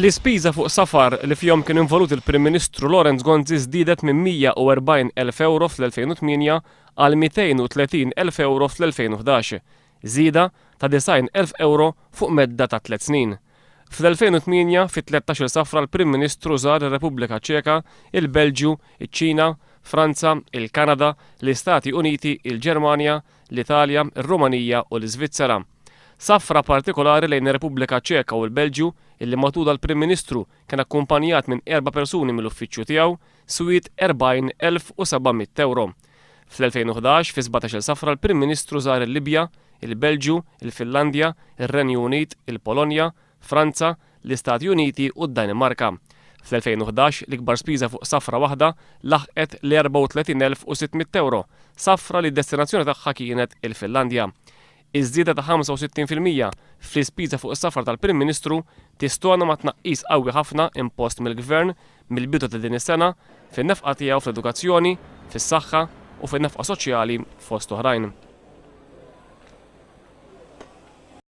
L-ispiża fuq safar li fihom kien involut il-Prim Ministru Lawrence Gonzi żdiedet minn 140,000 ewro fl-2008 għal 230,000 ewro fl-2011, żieda ta' 90,000 ewro fuq medda ta' tliet snin. Fl-2008, fi 13-il safra l-Prim Ministru żar ir-Repubblika Ċeka, il-Belġju, iċ-Ċina, Franza, il-Kanada, l-Istati Uniti, il-Ġermanja, l-Italja, ir-Rumanija u l-Iżvizzera. Safra partikolari lejn ir-Repubblika Ċeka u l-Belġju, illi matulha l-Prim Ministru kien akkumpanjat minn erba' persuni mill-uffiċċju tiegħu, swiet 40,700 ewro. Fl-2011, fi 17-il safra l-Prim Ministru żar il-Libja, il-Belġju, il-Finlandja, ir-Renju Unit, il-Polonja, Franza, l-Istati Uniti u d-Danimarka. Fl-2011, l-ikbar spiża fuq safra waħda laħqet l-34,600 ewro, safra li d-destinazzjoni tagħha kienet il-Finlandja. Iż-żieda ta' 65% fl-ispiża fuq is-safar tal-Prim Ministru tistona ma' tnaqqis qawwi ħafna impost mill-Gvern mill-bidu ta' din is-sena fin-nefqa tiegħu fl-edukazzjoni, fis-saħħa u fin-nefqa soċjali fost oħrajn.